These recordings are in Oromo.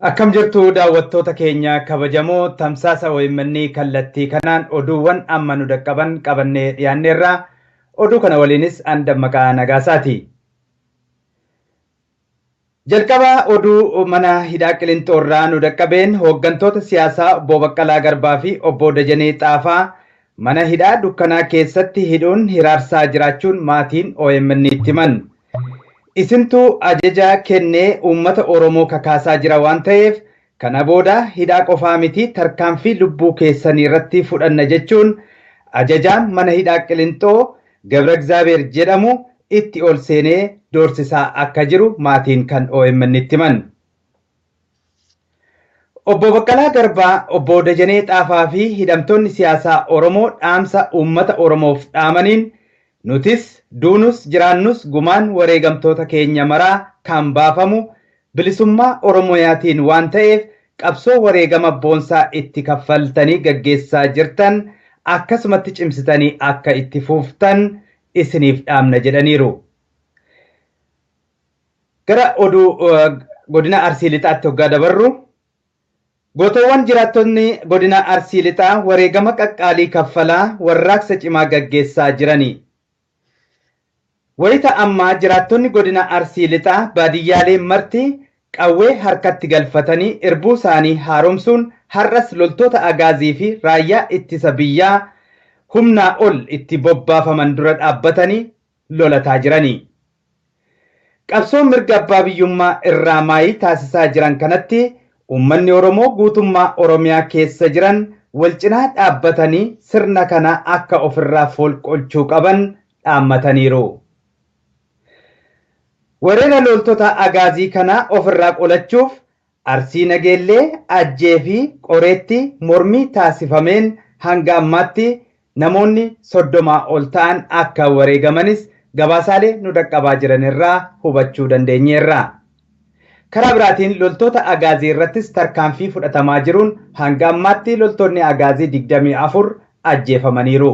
Akkam jirtu daawwattoota keenya kabajamoo tamsaasa OMN kallattii kanaan oduuwwan amma nu dhaqqaban qabannee dhiyaanneerra. Oduu kana waliinis an Dammaqaa Nagaasaati. Jalqaba oduu mana hidhaa Qilinxoorraa nu dhaqqabeen hooggantoota siyaasaa obbo Baqqalaa Garbaa fi obbo Dajanee Xaafaa mana hidhaa dukkanaa keessatti hidhuun hiraarsaa jiraachuun maatiin OMN itti himan. Isintu ajaja kennee uummata Oromoo kakaasaa jira waan ta'eef kana booda hidhaa qofaa miti tarkaanfii lubbuu keessanii irratti fudhanna jechuun ajajaan mana hidhaa Qilinxoo Gabra Egzaabeer jedhamu itti ol seenee doorsisaa akka jiru maatiin kan OMN itti himan. Obbo Baqqalaa Garbaa, Obbo Dajanee Xaafaa fi hidhamtoonni siyaasaa Oromoo dhaamsa uummata Oromoof dhaamaniin nutis duunus jiraannus gumaan wareegamtoota keenya maraa kan baafamu bilisummaa Oromiyaatiin waan ta'eef qabsoo wareegama boonsaa itti kaffaltanii gaggeessaa jirtan akkasumatti cimsitanii akka itti fuftan isiniif dhaamna jedhaniiru. Gara oduu godina Arsii Lixaatti hoggaa dabarru. Gootowwan jiraattonni godina Arsii Lixaa wareegama qaqqaalii kaffalaa warraaqsa cimaa gaggeessaa jirani. Wayita ammaa jiraattonni godina Arsii Lixaa baadiyyaalee marti qawwee harkatti galfatanii irbuu isaanii haaromsuun har'as loltoota agaazii fi raayyaa ittisa biyyaa humnaa ol itti bobbaafaman dura dhaabbatanii lolataa jirani. Qabsoon mirga abbaa biyyummaa irraa maayii taasisaa jiran kanatti uummanni Oromoo guutummaa Oromiyaa keessa jiran wal cinaa dhaabbatanii sirna kana akka ofirraa folqolchuu qaban dhaammataniiru. Weerara loltoota agaazii kana ofirraa qolachuuf Arsii Nageellee, Ajjee fi Qoreetti mormii taasifameen hanga ammaatti namoonni 30 ol ta'an akka wareegamanis gabaasaalee nu dhaqqabaa jiran irraa hubachuu dandeenyeerra. Karaa biraatiin loltoota agaazii irrattis tarkaanfii fudhatamaa jiruun hanga ammaatti loltoonni agaazii 24 ajjeefamaniiru.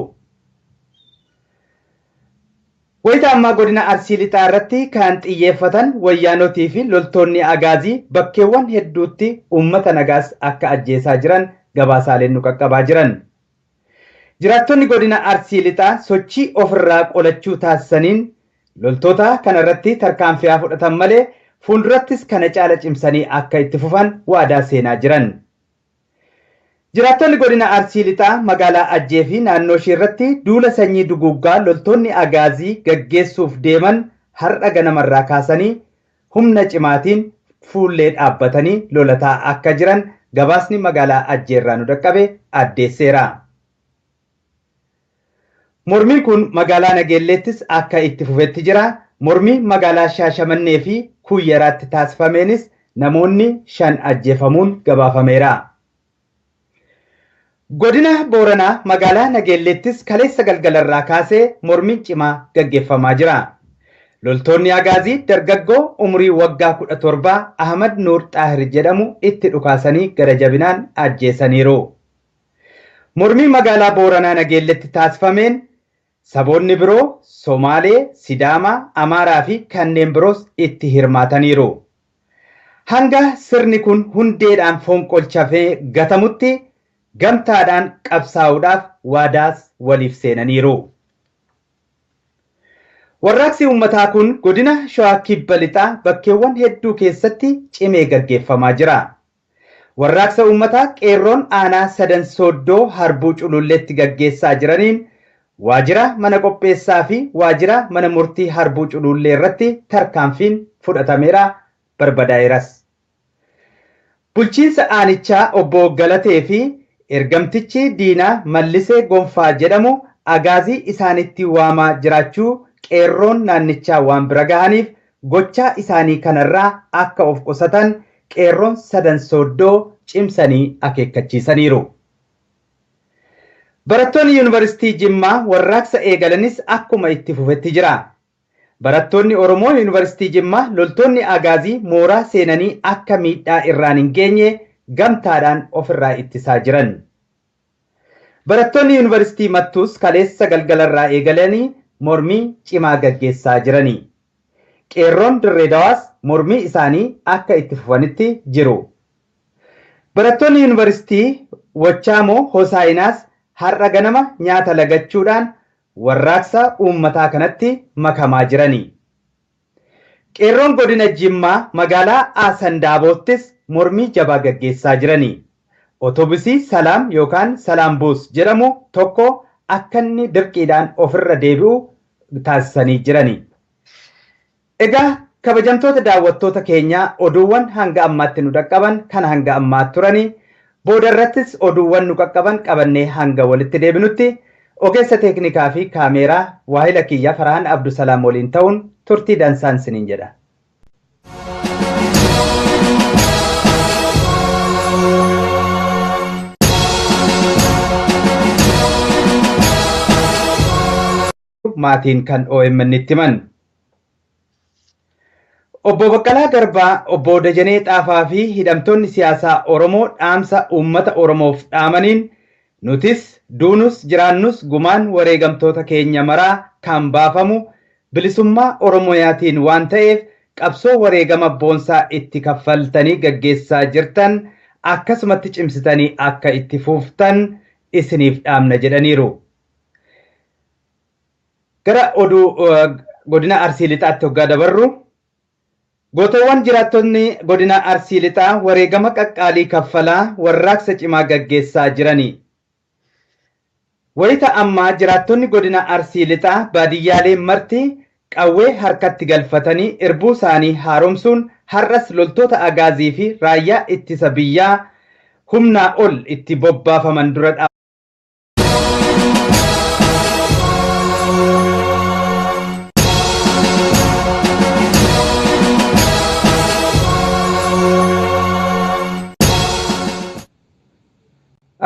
Wayita ammaa godina Arsii Lixaa irratti kan xiyyeeffatan wayyaanotii fi loltoonni agaazii bakkeewwan hedduutti uummata nagaas akka ajjeesaa jiran gabaasaaleen nu qaqqabaa jiran. Jiraattonni godina Arsii Lixaa sochii ofirraa qolachuu taasisaniin loltoota kanarratti tarkaanfii fudhatan malee fuuldurattis kana caala cimsanii akka itti fufan waadaa seenaa jiran. Jiraattonni godina Arsii Lixaa magaalaa Ajjee fi naannoo ishee irratti duula sanyii duguuggaa loltoonni agaazii gaggeessuuf deeman har'a ganamarraa kaasanii humna cimaatiin fuullee dhaabbatanii lolataa akka jiran gabaasni magaalaa Ajjeerraa nu dhaqqabe addeesseera. Mormiin kun magaalaa Nageelleettis akka itti fufetti jira. Mormii magaalaa Shaashamannee fi Kuyyaraatti taasifameenis namoonni 5 ajjeefamuun gabaafameera. Godina Booranaa magaalaa Nageelleettis kaleessa galgalarraa kaasee mormiin cimaa gaggeeffamaa jira. Loltoonni agaazii dargaggoo umurii waggaa 17 Ahmad Nuur Xaahir jedhamu itti dhukaasanii gara jabinaan ajjeesaniiru. Mormii magaalaa Booranaa Nageelletti taasifameen saboonni biroo Somaalee, Sidaamaa, Amaaraa fi kanneen biroos itti hirmaataniiru. Hanga sirni kun hundeedhaan fonqolchafee gatamutti gamtaadhaan qabsaa'uudhaaf waadaas waliif seenaniiru. Warraaqsi uummataa kun godina Shawaa Kibba Lixaa bakkeewwan hedduu keessatti cimee gaggeeffamaa jira. Warraaqsa uummataa qeerroon aanaa sadan sooddoo harbuu cululleetti gaggeessaa jiraniin waajjira mana qopheessaa fi waajjira mana murtii harbuu culullee irratti tarkaanfiin fudhatameera barbadaa'eeras. Bulchiinsa aanichaa obbo Galatee fi ergamtichi diinaa Mallisee Gonfaa jedhamu agaazii isaanitti waamaa jiraachuu qeerroon naannichaa waan bira gahaniif gochaa isaanii kanarraa akka of qusatan qeerroon sadan sooddoo cimsanii akeekkachiisaniiru. Barattoonni Yuunivarsiitii Jimmaa warraaqsa eegalanis akkuma itti fufetti jira. Barattoonni Oromoo Yuunivarsiitii Jimmaa loltoonni agaazii mooraa seenanii akka miidhaa irraan hin geenye gamtaadhaan ofirraa ittisaa jiran. Barattoonni Yuunivarsiitii Mattuus kaleessa galgalarraa eegalanii mormii cimaa gaggeessaa jirani. Qeerroon Dirree Dawaas mormii isaanii akka itti fufanitti jiru. Barattoonni Yuunivarsiitii Wachaamoo Hosaayinaas har'a ganama nyaata lagachuudhaan warraaqsa uummataa kanatti makamaa jirani. Qeerroon godina Jimmaa magaalaa Asandaabottis mormii jabaa gaggeessaa jirani. Otobusii Salaam yookaan Salaam Buus jedhamu tokko akka inni dirqiidhaan ofirra deebi'u taasisanii jirani. Egaa kabajamtoota daawwattoota keenyaa, oduuwwan hanga ammaatti nu dhaqqaban kan hanga ammaa turani. Booda irrattis oduuwwan nu qaqqaban qabannee hanga walitti deebinutti ogeessa teeknikaa fi kaameeraa waahila kiyya Farhaan Abdusalaam waliin ta'uun turtii dansaan siniin jedha. Maatiin kan OMN itti himan. Obbo Baqqalaa Garbaa, Obbo Dajanee Xaafaa fi hidhamtoonni siyaasaa Oromoo dhaamsa uummata Oromoof dhaamaniin, nutis duunus jiraannus gumaan wareegamtoota keenya maraa kan baafamu bilisummaa Oromiyaatiin waan ta'eef, qabsoo wareegama boonsaa itti kaffaltanii gaggeessaa jirtan akkasumatti cimsitanii akka itti fuftan isiniif dhaamna jedhaniiru. Gara oduu godina Arsii Lixaatti hoggaa dabarru, gootowwan jiraattonni godina Arsii Lixaa wareegama qaqqaalii kaffalaa warraaqsa cimaa gaggeessaa jirani. Wayita ammaa jiraattonni godina Arsii Lixaa baadiyyaalee marti qawwee harkatti galfatanii irbuu isaanii haaromsuun har'as loltoota Agaazii fi raayyaa ittisa biyyaa humnaa ol itti bobbaafaman dura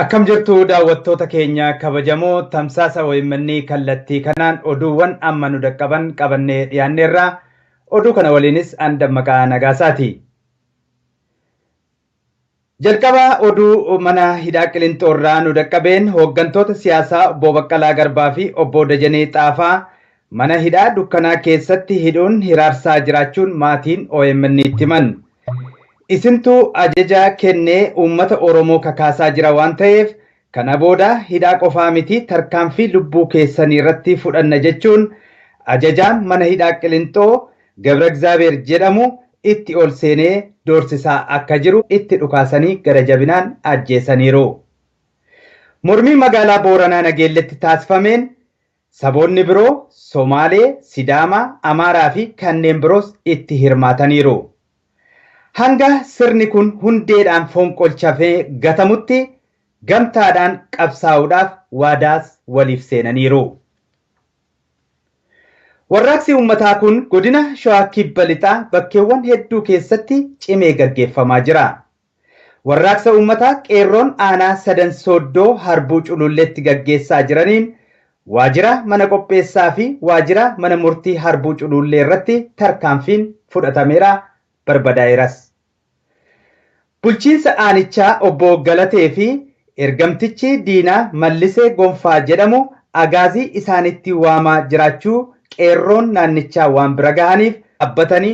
Akkam jirtu daawwattoota keenya kabajamoo? Tamsaasa OMN kallattii kanaan oduuwwan amma nu dhaqqaban qabannee dhiyaanneerra. Oduu kana waliinis an Dammaqaa Nagaasaati. Jalqaba oduu mana hidhaa Qilinxoorraa nu dhaqqabeen, hooggantoota siyaasaa Obbo Baqqalaa Garbaa fi Obbo Dajanee Xaafaa mana hidhaa dukkanaa keessatti hidhuun hiraarsaa jiraachuun maatiin OMN itti himan. Isintuu ajaja kennee uummata Oromoo kakaasaa jira waan ta'eef, kana booda hidhaa qofaa miti, tarkaanfii lubbuu keessanii irratti fudhanna jechuun ajajaan mana hidhaa Qilinxoo Gabra Egzaabeer jedhamu itti ol seenee doorsisaa akka jiru itti dhukaasanii gara jabinaan ajjeesaniiru. Mormii magaalaa Booranaa Nageelletti taasifameen saboonni biroo Somaalee, Sidaamaa, Amaaraa fi kanneen biroos itti hirmaataniiru. Hanga sirni kun hundeedhaan fonqolchafee gatamutti gamtaadhaan qabsaa'uudhaaf waadaas waliif seenaniiru. Warraaqsi uummataa kun godina Shawaa Kibba Lixaa bakkeewwan hedduu keessatti cimee gaggeeffamaa jira. Warraaqsa uummataa qeerroon aanaa Sadan Sooddoo Harbuu Cululleetti gaggeessaa jiraniin waajjira mana qopheessaa fi waajjira mana murtii Harbuu Culullee irratti tarkaanfiin fudhatameera, barbadaa'eeras. Bulchiinsa aanichaa Obbo Galatee fi ergamtichi diinaa Mallisee Gonfaa jedhamu Agaazii isaanitti waamaa jiraachuu qeerroon naannichaa waan bira gahaniif dhaabbatanii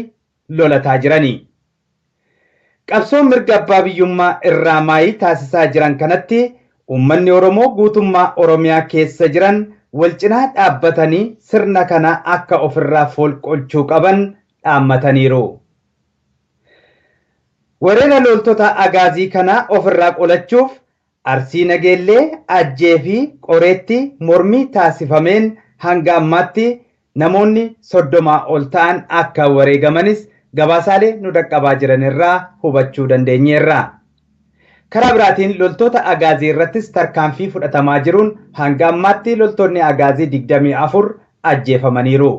lolataa jirani. Qabsoo mirga abbaa biyyummaa irraa maayii taasisaa jiran kanatti uummanni Oromoo guutummaa Oromiyaa keessa jiran wal cinaa dhaabbatanii sirna kana akka ofirraa folqolchuu qaban dhaammataniiru. Weerara loltoota Agaazii kana ofirraa qolachuuf Arsii Nageellee, Ajjee fi Qoreetti mormii taasifameen hanga ammaatti namoonni 30 ol ta'an akka wareegamanis gabaasaalee nu dhaqqabaa jiran irraa hubachuu dandeenyeerra. Karaa biraatiin loltoota Agaazii irrattis tarkaanfii fudhatamaa jiruun hanga ammaatti loltoonni Agaazii 24 ajjeefamaniiru.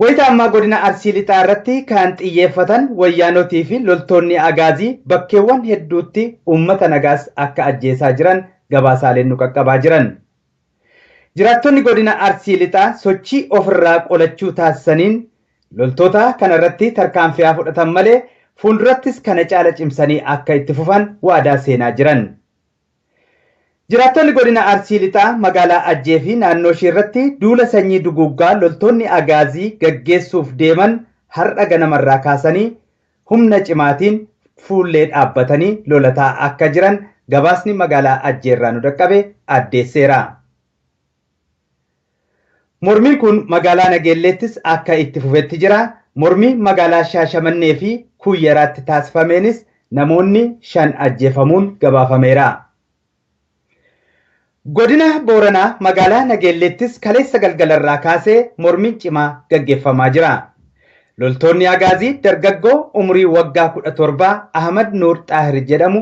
Wayita ammaa godina Arsii Lixaa irratti kan xiyyeeffatan wayyaanotii fi loltoonni Agaazii bakkeewwan hedduutti uummata nagaas akka ajjeesaa jiran gabaasaaleen nu qaqqabaa jiran. Jiraattonni godina Arsii Lixaa sochii ofirraa qolachuu taasisaniin loltoota kanarratti tarkaanfii haa fudhatan malee, fuuldurattis kana caala cimsanii akka itti fufan waadaa seenaa jiran. Jiraattonni godina Arsii Lixaa magaalaa Ajjee fi naannoo ishee irratti duula sanyii duguuggaa loltoonni Agaazii gaggeessuuf deeman har'a ganamarraa kaasanii humna cimaatiin fuullee dhaabbatanii lolataa akka jiran gabaasni magaalaa Ajjeerraa nu dhaqqabe addeesseera. Mormiin kun magaalaa Nageelleettis akka itti fufetti jira. Mormii magaalaa Shaashamannee fi Kuyyeraatti taasifameenis namoonni 5 ajjeefamuun gabaafameera. Godina Booranaa magaalaa Nageelleettis kaleessa galgalarraa kaasee mormiin cimaa gaggeeffamaa jira. Loltoonni Agaazii dargaggoo umurii waggaa 17 Ahmad Nuur Xaahir jedhamu